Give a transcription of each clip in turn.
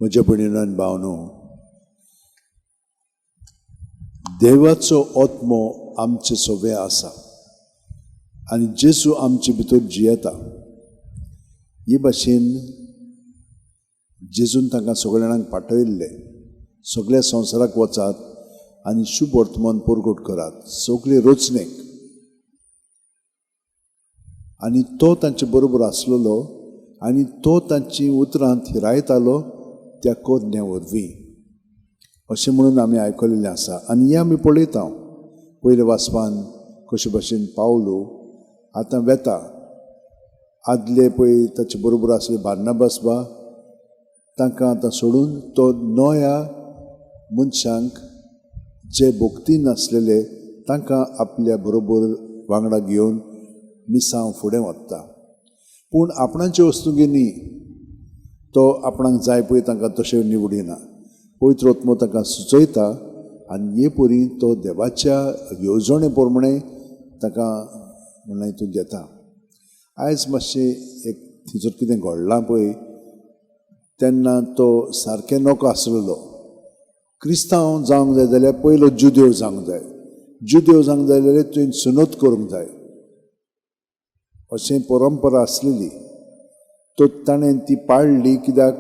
म्हज्या भयणीन भावनो, देवाचो आत्मो आमचे सोवे आसा आनी जेजू आमचे भितर जियेता. हे भाशेन जेजून तांकां सगळ्या जाणांक पाठयल्ले, सगळ्या संवसाराक वचात आनी शुभ वर्तमान परगट करात सगळे रचणेक. आनी तो तांचे बरोबर आसलेलो आनी तो तांची उतरां थिरायतालो त्या कोरण्या वरवीं, अशें म्हणून आमी आयकलेलें आसा. आनी हें आमी पळयता पयले वाचपान कशे भाशेन पावलो आतां वेता. आदले पळय ताचे बरोबर आसले बार्नाबास बा, तांकां आतां सोडून तो नव्या मनशांक जे भक्ती नासलेले तांकां आपल्या बरोबर वांगडा घेवन मिसांव फुडें वता. पूण आपणाचे वस्तुगी न्ही, तो आपणाक जाय पळय तांकां तशें निवडिना. पवित्र आत्मो तांकां सुचयता आनी हे परी तो देवाच्या येवजणे प्रमाणे ताका म्हणल्यार हितून घेता. आयज मातशें एक थंयसर कितें घडलां पळय तेन्ना तो सारकें नको आसलेलो. क्रिस्तांव जावंक जाय जाल्यार पयलो जुदेव जावंक जाय, जुदेव जावंक जाय जाल्यार तुवें सुनत करूंक जाय, अशें परंपरा आसलेली. तो ताणें ती पाळ्ळी कित्याक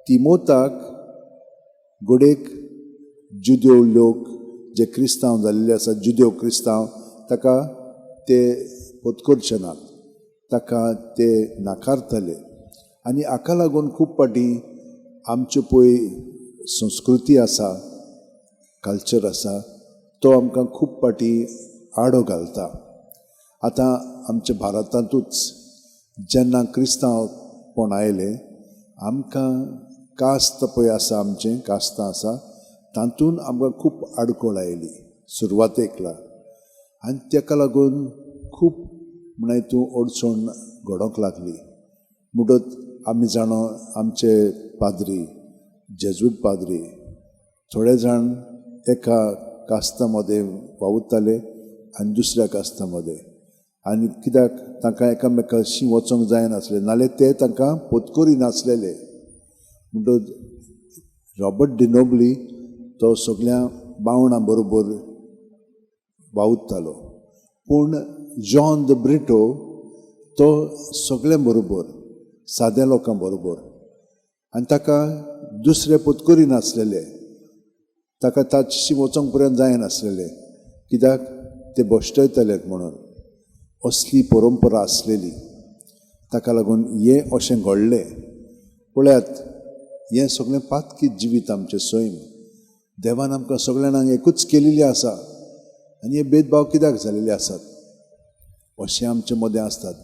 तिमोताक घोडेक जुदेव लोक जे क्रिस्तांव जाल्ले आसा, जुदेव क्रिस्तांव, ताका ते पत्करचे नात, ताका ते नाकारतले. आनी हाका लागून खूब फावटी आमच्यो पळय संस्कृती आसा, कल्चर आसा, तो आमकां खूब फावटी आडो घालता. आतां आमच्या भारतांतूच जेन्ना क्रिस्तांवपण आयलें, आमकां कास्त पळय आसा, आमचें कास्तां आसा, तातूंत आमकां खूब आडखळ आयली सुरवातेकला. आनी ताका लागून खूब म्हळ्यार तूं अडचण घडोवंक लागली. म्हणटच आमी जाणो आमचे पाद्री, जेजूट पाद्री, थोडे जाण एका कास्ता मदें वावुरताले आनी दुसऱ्या कास्ता मदें, आनी कित्याक तांकां एकामेकाशी वचोंक जायनासलें, नाल्यार ते तांकां पोतकोरी नासलेले. म्हणटच रॉबर्ट डिनोबली तो सगळ्या बावणां बरोबर वावुरतालो, पूण जॉन the Brito तो सगळ्यां बरोबर, साद्या लोकां बरोबर, आनी ताका दुसरे पोतकोरी नासलेले, ताका ताचशी वचोंक पर्यंत जायनासलेले, कित्याक ते भश्टयतले म्हणून. असली परंपरा आसलेली. ताका लागून हें अशें घडलें. पळयात, हें सगळें पातकी जिवीत आमचें सैम. देवान आमकां सगळ्या जाणांक एकूच केलेली आसा आनी हे भेदभाव कित्याक जालेले आसात अशें आमचे मदें आसतात.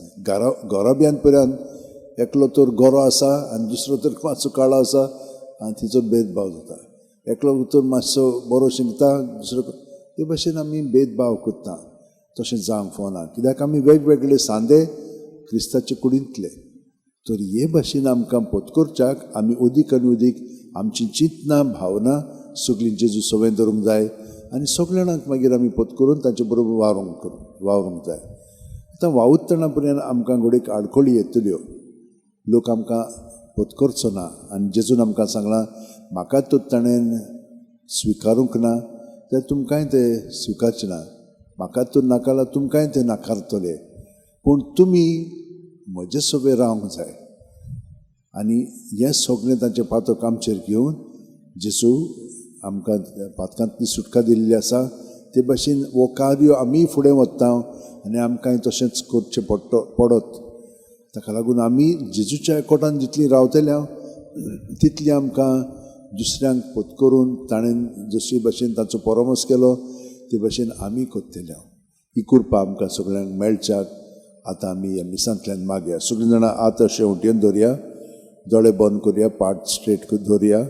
घराब्यान पर्यंत एकलो तर गोरो आसा आनी दुसरो तर मातसो काळो आसा आनी तिचो भेदभाव जाता. एकलो तर मातसो बरो शिकता, दुसरो. ते भाशेन आमी भेदभाव करता. तशें जावंक फावना, कित्याक आमी वेगवेगळे सांदे क्रिस्ताचे कुडींतले. तर हे भाशेन आमकां पोतकोरच्याक आमी अदीक आनी अदीक आमची चिंतना भावना सगळीं जेजू सवय धरूंक जाय आनी सगळ्या जाणांक मागीर आमी पोतकरून तांचे बरोबर वावरूंक जाय. आतां वावुरतना पर्यंत आमकां घोडेक आडखळी येतल्यो, लोक आमकां पोतकोरचो ना. आनी जेजून आमकां सांगलां, म्हाका तर ताणें स्विकारूंक ना जाल्यार तुमकांय ते स्विकारचें ना, म्हाका तर नाकारला तुमकांय ते नाकारतले, पूण तुमी म्हजे सोबे रावंक जाय. आनी हें सगळें तांचें पातक आमचेर घेवन जेजू आमकां पातकांतली सुटका दिल्ली आसा. ते भाशेन हो कार्य आमी फुडें वता आनी आमकांय तशेंच करचें पडत. ताका लागून आमी जेजूच्या एकवटान जितली रावतल्या तितली आमकां दुसऱ्यांक पोतकरून ताणें जशी भाशेन ताचो परामर्श केलो ते भाशेन आमी करतल्या. ही कृपा आमकां सगळ्यांक मेळच्याक आतां आमी ह्या मिसांतल्यान मागया. सगळीं जाणां आतां अशें उठयन धरया, दोळे बंद करया, पाट स्ट्रेट धरया.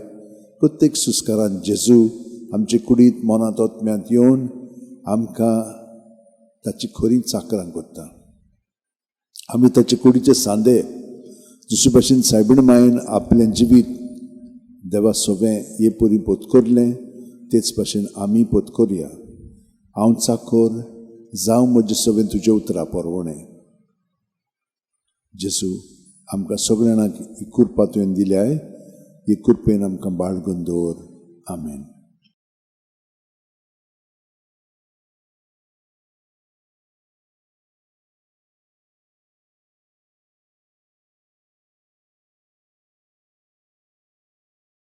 प्रत्येक सुस्कारान जेजू आमचे कुडींत, मनांत, आत्म्यांत येवन आमकां ताची खरी चाकरां करता. आमी ताचे कुडीचे सांदे जशे भाशेन सायबीण मायेन आपलें जिवीत देवा सोबें हे परी पोतकोरलें, तेच भाशेन आमी पोतकोरया. हांव चाकोर जावं म्हजे सोबें तुजे उतरां परवणें. जेजू आमकां सगळ्या जाणांक ही कृपा तुवें दिल्याय. हे कृपेन आमकां बाळगून दवर. आमेन.